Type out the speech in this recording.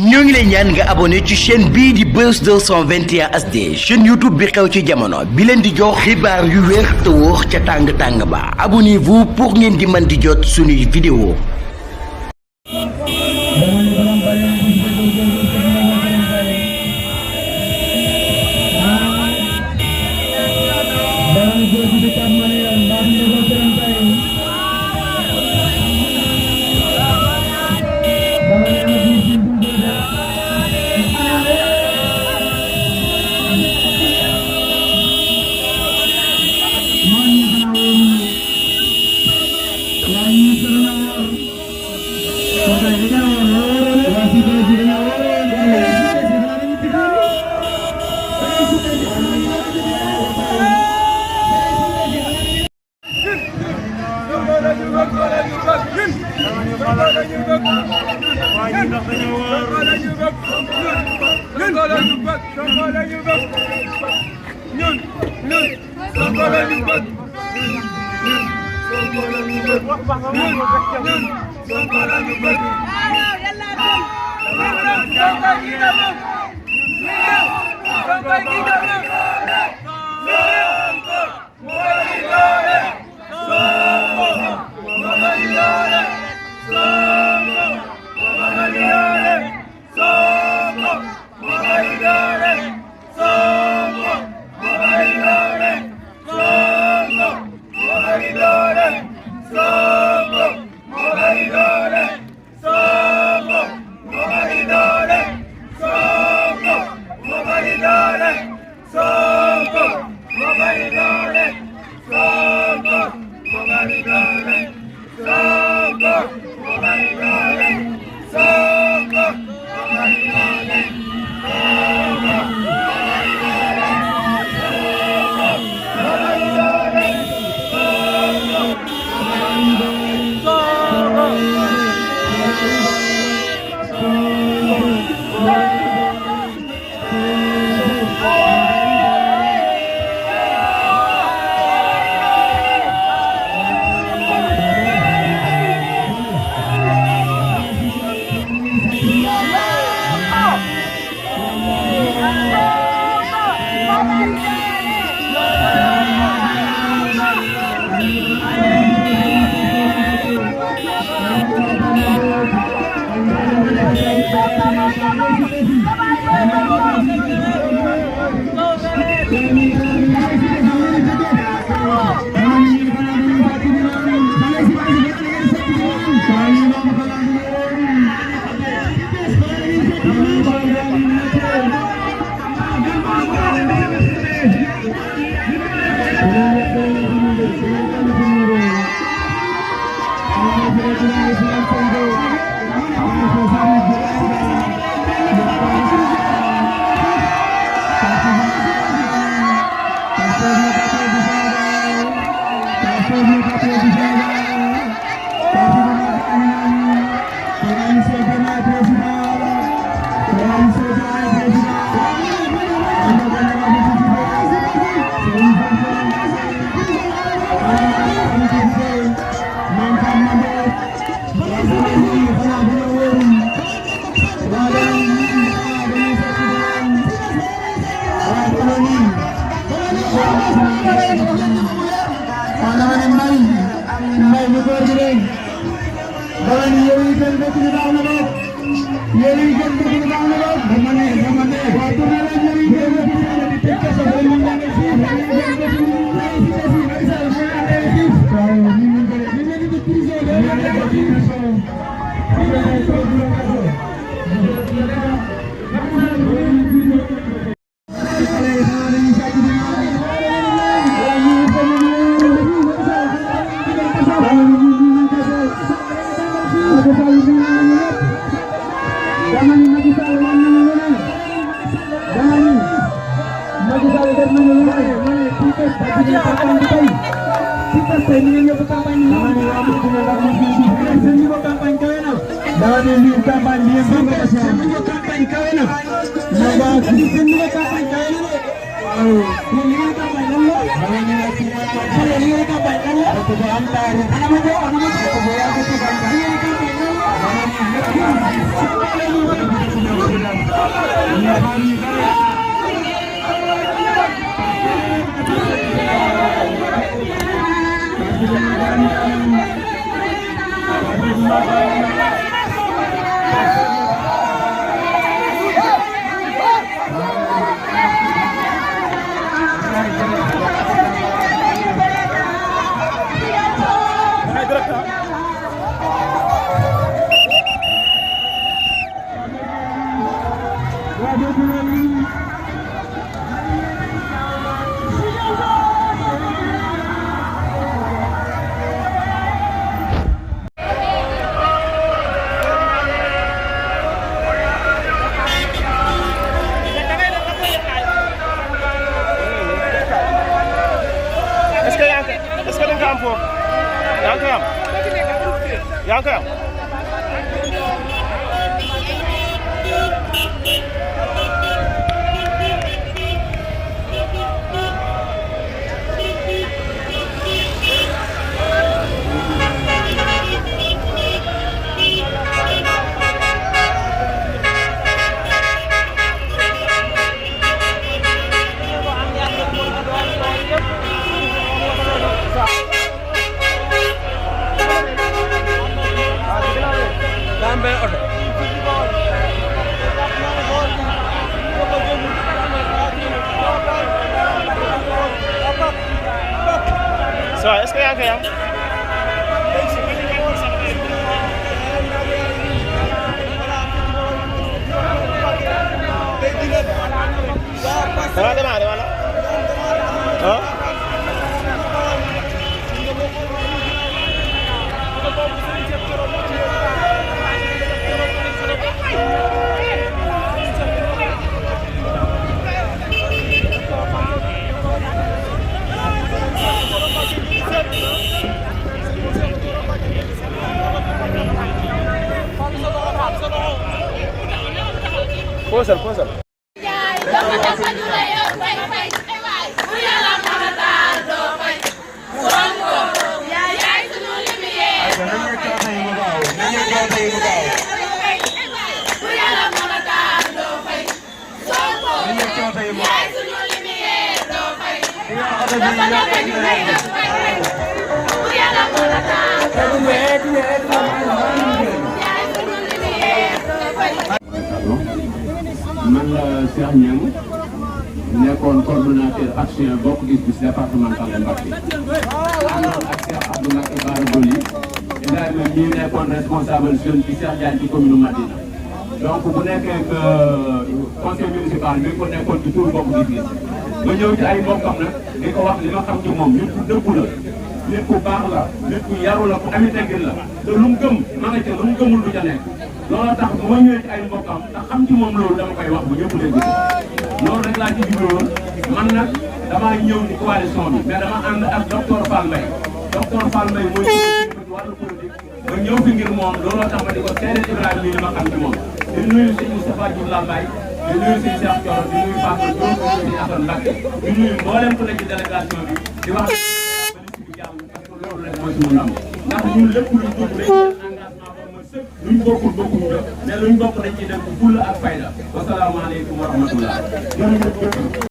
ñoo ngi lay ñaan nga abonné ci chaîne bii di Buzz 221 HD chaîne YouTube bi xew ci jamono bi leen di jox xibaar yu wér te wóor ca tàng-tàng ba abonnez-vous pour ngeen di mën di jot suñuy vidéo. Ça est-ce que yaa ngi koy am dama démarré wala ah posal posal man la Cheikh Niang nekkoon coordonnateur action bokk gis-gis départemental de Mbacké àndoon ak Cheikh Abdoulaye Bara Dolly Ibrahima ñi nekkoon responsable jeune ci Cheikh Diagne ci commune Madina donc bu nekkee que conseil municipal mi ko nekkoon ci tur bokk gis-gis ba ñëw ci ay mbokkam nag di ko wax li ma xam ci moom nit ku dëggu la nit ku baax la nit ku yaru la ku ami teggin la te lu mu gëm ma nga ca lu mu gëmul du ca nekk looloo tax bu ma ñëwee ci ay mbokkam te xam ci moom loolu dama koy wax bu ñëpp dégg loolu rek laa ci jubluwoon man nag damaa ñëw ci coalition bi mais dama ànd ak docteur Fall Mbaye mooy ci wàllu politique ma ñëw fi ngir moom looloo tax ma di ko seedeel Ibrahima li ma xam ci moom di nuyu sëñ Moustapha Diouf Lambaye di nuyu sëñ Cheikh Thioro di nuyu Fatou Diop di nuyu sëñ Assane Mbacké di nuyu mboolem ku nekk ci délégation bi di wax bi jàmm parce que loolu rek mooy suñu ndam ndax ñun lépp luñ dugg rek luñ bokkul bokkuñu la mais luñ bokk dañ ci def fulla ak fayda wasalaamaaleykum wa rahmatullah